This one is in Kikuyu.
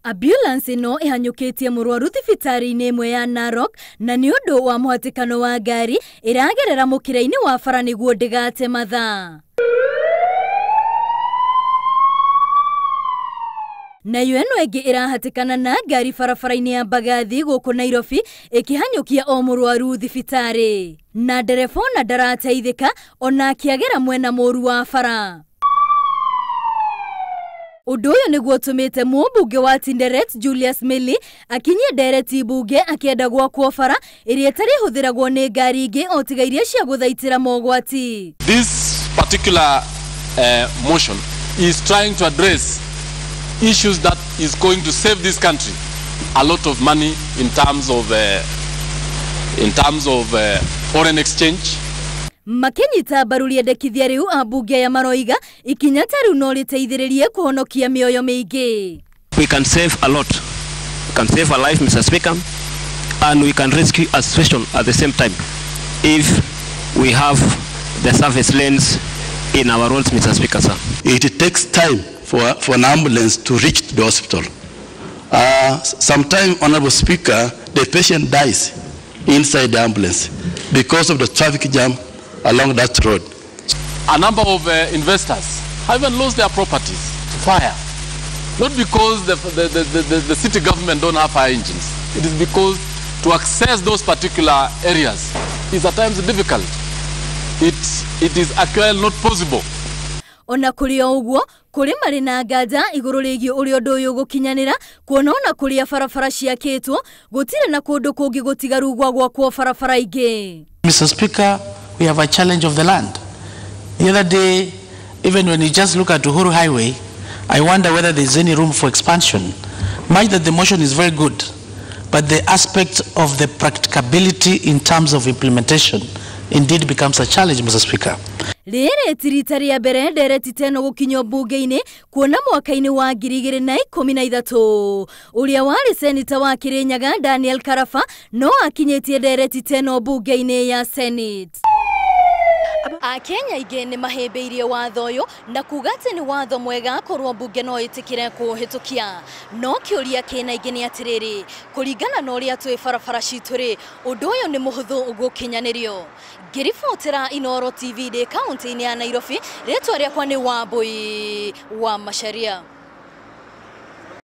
Ambulance ĩno ĩhanyũkĩtie mũrwaru thibitarĩ-inĩ ĩmwe ya Narok na nĩ ũndũ wa mũhatĩkano wa ngari ĩragerera mũkĩra-inĩ wa bara nĩguo ndĩgate mathaa. Nayo ĩno ĩngĩ ĩrahatĩkana na ngari barabara-inĩ ya Mbagathi gũkũ Nairobi ĩkĩhanyũkia o mũrwaru thibitarĩ. Na ndereba ona ndarateithĩka ona akĩagera mwena mũru wa bara. Ũndũ ũyũ nĩguo ũtũmĩte mũmbunge wa Tinderet Julius Millie akinyie ndereti mbunge akĩenda gwakwo bara ĩrĩa ĩtarĩ ĩhũthĩragwo nĩ ngari ingĩ o tiga iria cia gũthaitĩra mogwati. This particular motion is trying to address issues that is going to save this country a lot of money in terms of foreign exchange. Makinyita mbaru rĩendekithia rĩu ambunge aya maroiga ikinya ta rĩu no rĩteithĩrĩrie kũhonokia mĩoyo mĩingĩ. We can save a lot. We can save a life, Mr. Speaker, and we can rescue a situation at the same time if we have the service lanes in our roads, Mr. Speaker, sir. It takes time for an ambulance to reach the hospital. Sometimes, Honorable Speaker, the patient dies inside the ambulance because of the traffic jam along that road. A number of investors have even lost their properties to fire. Not because the city government don't have fire engines. It is because to access those particular areas is at times difficult. It is actually not possible. Ona kũrĩ o ũguo kũrĩ marĩ na nganja igũrũ rĩgiĩ ũrĩa ũndũ ũyũ ũgũkinyanĩra kuona ona kũrĩa barabara ciakĩtwo gũtirĩ na kũndũ kũngĩ gũtigaru gwa gwakwo barabara ingĩ. Mr. Speaker, we have a challenge of the land. The other day, even when you just look at Uhuru Highway, I wonder whether there is any room for expansion. Much that the motion is very good, but the aspect of the practicability in terms of implementation indeed becomes a challenge, Mr. Speaker. Rĩrĩ ti rita rĩa mbere ndereti ta ĩno gũkinyio mbunge-inĩ kuona mwaka-inĩ wa 2013 ũrĩa warĩ seneta wa Kirinyaga Daniel Karaba no akinyĩtie ndereti ta ĩno mbunge-inĩ ya Senate. Akenya aingĩ nĩ mahĩmbĩirie watho ũyũ na kuga atĩ nĩ watho mwega korwo mbunge no ĩtĩkĩre kũũhĩtũkia. No kĩũria kĩna aingĩ nĩ atĩrĩrĩ, kũringana na ũrĩa twĩ barabara citũ rĩ, ũndũ ũyũ nĩ mũhũthũ gũkinyanĩrio. Ngĩribotera Inooro TV ndĩ kaũntĩ-inĩ ya Nairobi, rĩtwa rĩakwa nĩ Wambui wa Macharia.